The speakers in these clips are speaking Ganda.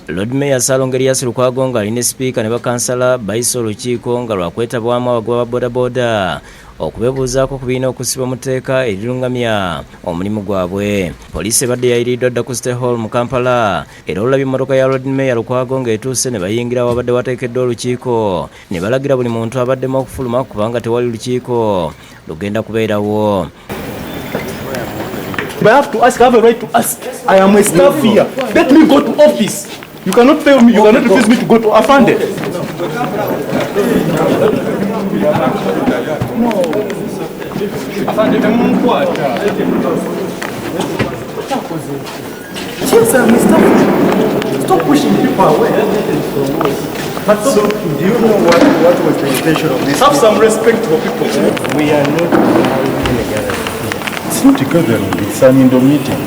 Lord Mayor Ssalongo Erias Lukwago ng'ali ne sipiika ne bakansala bayise olukiiko nga lwakwetabwamu abagoba ba bodaboda okubeebuuzaako ku birina okussibwa mu tteeka erirungamya omulimu gwabwe. Poliisi ebadde yayiriddwa dda ku City Hall mu Kampala era olulabye emmotoka ya Lord Mayor Lukwago ng'etuuse ne bayingira awabadde wateekeddwa olukiiko ne balagira buli muntu abaddemu okufuluma kubanga tewali lukiiko lugenda kubeerawo. I have to ask, I have a right to ask. I am a staff here. Let me go to office. You cannot fail me, you cannot refuse me to go to Afande. No. Afande, temunkwata. Yes, I'm a staff. Stop pushing people away. But so, do you know what was the intention of this? Have some respect for people. We are not allowing a gathering. It's not a gathering, it's an indoor meeting.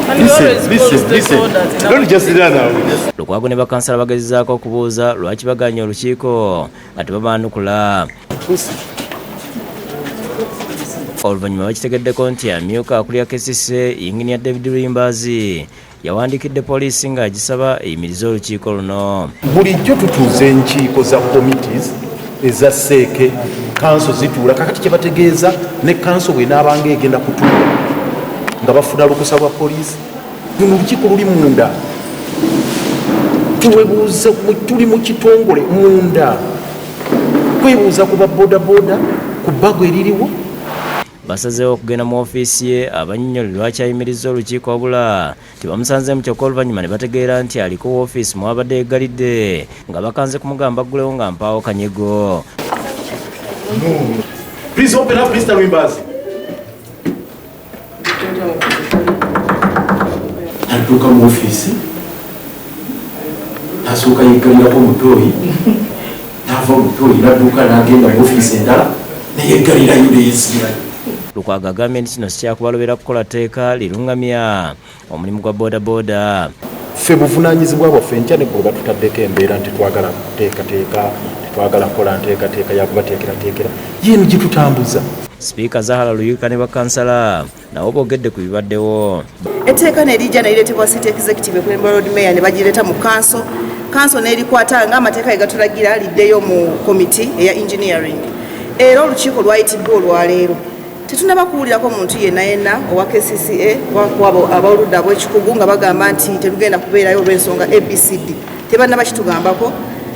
And we Listen, always call listen, listen. stakeholders in our Don't just run away. Lukwago ne bakansala bagezezaako okubuuza lwaki baganye olukiiko nga tebabaanukula. Oluvannyuma bakitegeddeko nti amyuka akulira KCCA Yinginiya David Luyimbazi yawandiikidde poliisi ng'agisaba eyimirize olukiiko luno. Bulijjo tutuuza enkiiko za committees eza CEC, kanso zituula. Kakati kyebategeeza ne kanso bw'enaabanga egenda kutuula nga bafuna lukusa lwa poliisi. Luno olukiiko luli munda, tuwebuuze, tuli mu kitongole munda kwebuuza ku ba bodaboda ku bbago eririwo. Basazeewo okugenda mu ofiisi ye abannyonnyole lwaki ayimirizza olukiiko wabula tebamusanzeemu, kyokka oluvannyuma ne bategeera nti aliko woofiisi mwabadde yeggalidde nga bakanze kumugamba aggulewo nga mpaawo kanyego. Please open up, Mr. Luyimbazi. Natuuka mu ofiisi, nasooka yeggalirako mu ttooyi, nava mu ttooyi nadduka n'agenda mu ofiisi endala neyeggalirayo neyesibirayo. Lukwago agambye nti kino si kyakubalobera kukola tteeka lirungamya omulimu gwa bodaboda. Ffe buvunaanyizibwa bwaffe enkya neggulo batutaddeko embeera nti twagala kuteekateeka, tetwagala kukola nteekateeka yakubateekerateekera yeeno gitutambuza. Sipiika Zahara Luyika ne bakansala nabo boogedde ku bibaddewo. Etteeka ne lijja ne lireetebwa city executive ekulembera Lord Mayor ne bagireeta mu kanso, kanso n'erikwata ng'amateeka ge gatulagira liddeyo mu komiti eya engineering, era olukiiko lwayitiddwa olwaleero. Tetunaba kuwulirako muntu yenna yenna owa KCCA oba aboludda ab'ekikugu nga bagamba nti terugenda kubeerayo olw'ensonga ABCD. Tebannaba kitugambako.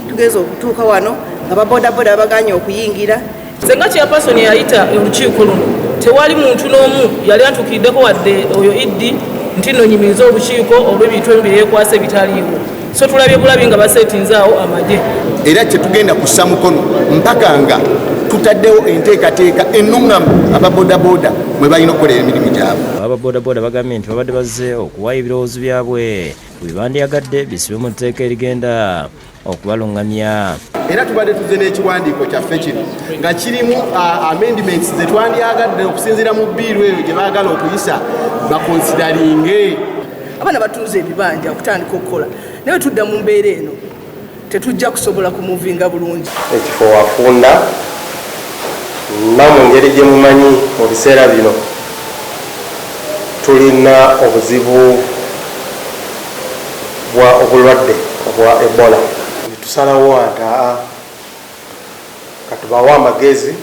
Tugenza okutuuka wano nga babodaboda babaganye okuyingira. Nze nga chairperson yayita olukiiko luno, tewali muntu n'omu yali antuukiddeko wadde oyo iddi nti nno nyimiriza olukiiko olw'ebintu ebi byeyekwasa ebitaliiwo. So tulabye bulabi nga baseetinzaawo amagye. Era tetugenda kussa mukono mpaka nga tutaddewo enteekateeka ennuŋŋamu ababodaboda mwe balina okukolera emirimu gyabwe. Ababodaboda bagambye nti babadde bazze okuwaayo ebirowoozo byabwe ku bibandyagadde bisibwe mu tteeka erigenda okubaluŋŋamya. Era tubadde tuzze n'ekiwandiiko kyaffe kino nga kirimu amendments ze twandyagadde okusinziira mu bill eyo gye baagala okuyisa baconsideringe. Abaana batunze ebibanja okutandika okukola, naye tudda mu mbeera eno tetujja kusobola kumuvinga bulungi. Ekifo wafunda namu ngeri gye mumanyi mu biseera bino tulina obuzibu bwa obulwadde obwa Ebola. Tusalawo nti aa, katubawe amagezi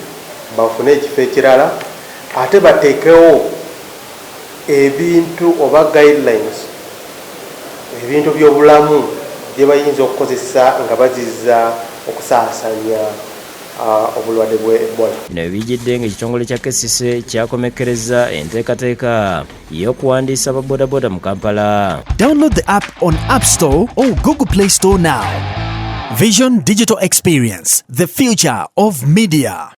bafune ekifo ekirala ate bateekewo ebintu oba guidelines, ebintu by'obulamu bye bayinza okukozesa nga baziza okusaasanya obulwadde bwe Ebola. Bino bijjidde ng'ekitongole kya KCCA kyakomekkereza enteekateeka y'okuwandiisa ababodaboda mu Kampala. Download the app on App Store or Google Play Store now. Vision Digital Experience, the future of media.